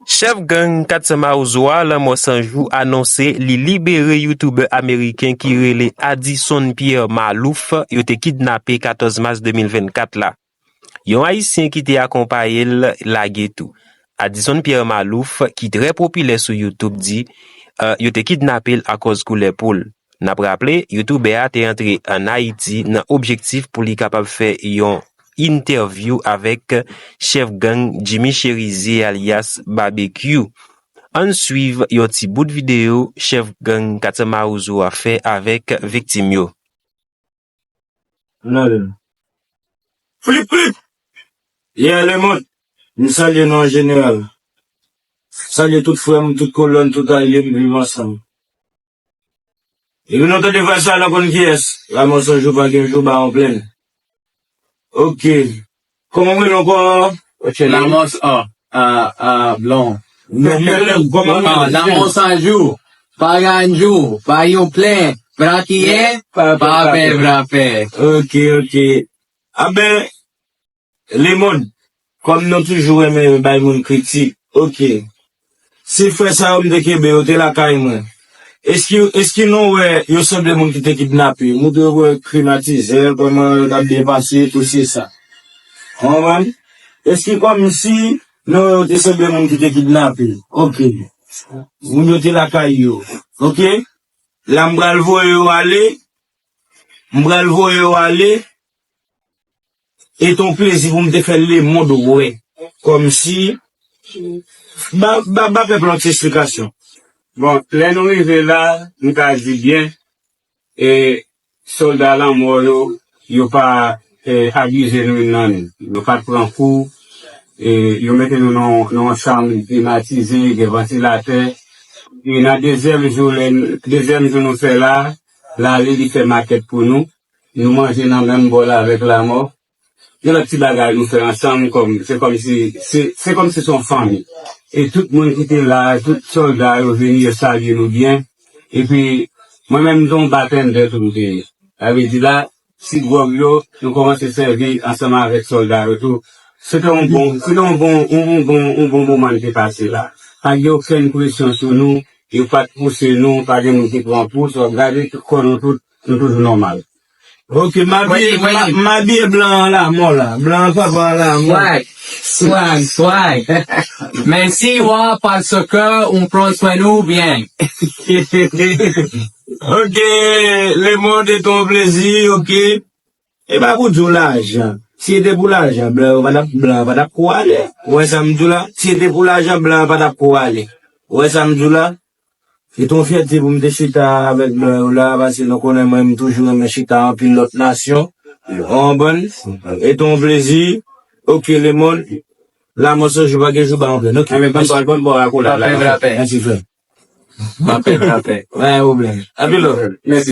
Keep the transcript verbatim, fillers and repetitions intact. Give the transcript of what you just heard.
Chèf gang Kat San Mawozo a, Lanmò San Jou, anonse li libere youtubè ameriken ki rele Addison Pierre Malouf, yo te kidnape katòz mas de mil vennkat la. Yon Ayisyen ki te akonpaye l lage tou. Addison Pierre Malouf, ki trè popilè sou YouTube, di, eh, yo te kidnape l akòz koulè po l. N ap raple, youtubè a te antre ann Ayiti nan objektif pou li kapab fè yon entèvyou avèk chèf gang Jimmy Chérizier alyas Babekyou. Ann swiv yon ti bout videyo chèf gang Kat San Mawozo a fè avèk viktim yo. N ale. Flip, flip! Yeah, lemonn. M salye nou an jeneral. Salye tout frè m, tout kolòn, tout alye m, viv ansanm. Epi nou tande frè sa, nou konn kiyès. Lanmò San Jou, pa gen jou ba yon plenn. Ok. Kòman w rele ankò? What's your name? Lanmò San, a, a, Blan. Non, men kòman w Ah, rele? Lanmò San Jou. Pa gen jou, pa yon plenn. Brakiye, pa pè, brapè. Ok, ok. A ben, lemonn, kòm nou toujou renmen bay moun kritik, ok. Se frè sa yo m te kenbe, yo te lakay mwen. Eski, eski nou wè yo sanble moun ki te kidnape? M te wè klimatizè, kòman yo t ap byen pase, tou se sa. Ou konprann? Eski kòmsi nou wè yo te sanble moun ki te kidnape? Ok. Moun yo te lakay yo. Ok? La m pral voye yo ale. M pral voye yo ale. E t on plezi pou m te fè lemonn wè. Kòmsi. Ba, ba, ba pèp la yon ti esplikasyon. Bon, lè nou rive la, nou ka di byen, e sòlda lanmò yo, yo pa e, abize nou nan. Yo pa t pran kou, e yo mete nou nan nan yon chanm klimatize, gen vantilatè. E nan dezyèm jou, lè, dezyèm jou nou fè la, l ale, li fè makèt pou nou. Nou manje nan menm bòl avèk lanmò. Gen lòt ti bagay nou fè ansanm, kòm, se kòmsi, se, se kòmsi se yon fanmi. E tout moun ki te la, tout sòlda yo vini, yo salye nou byen. Epi, mwen menm, m te yon batendè tou m te ye. Sa vle di la, ti gwòg yo, nou kòmanse sèvi ansanm avèk sòlda yo tou. Se te yon bon, se te yon bon, yon, yon bon, yon bon moman n te pase la. Pa gen okenn presyon sou nou, yo pa t pouse nou, pa gen moun ki pran pous, w ap gade kò nou tout, nou toujou nòmal. Ok, m abiye, m a- m abiye blan an lanmò la. Blan an papa an lanmò. Swag, swag, swag. Mèsi wa paske ou pran swen nou byen. Ok, lemonn, se te yon plezi, ok. E pa pou di w lajan. Si se te pou lajan, blan yo pa t ap, blan yo pa t ap kou ale. Ou wè sa m di w la? Si se te pou lajan, blan yo pa t ap kou ale. Ou wè sa m di w la? Se te yon fyète pou m te chita avèk blan yo la, paske nou konnen mwen, m toujou renmen chita anpil lòt nasyon. Ou konprann? Se te yon plezi. Ok, lemonn. Lanmò San Jou, pa gen jou ba yon plenn. Ok. Enben, bann bò, bann bò akolad la. Brapè, brapè. Mèsi, frè. Brapè, brapè. Pa gen pwoblèm. Anpil love. Mèsi.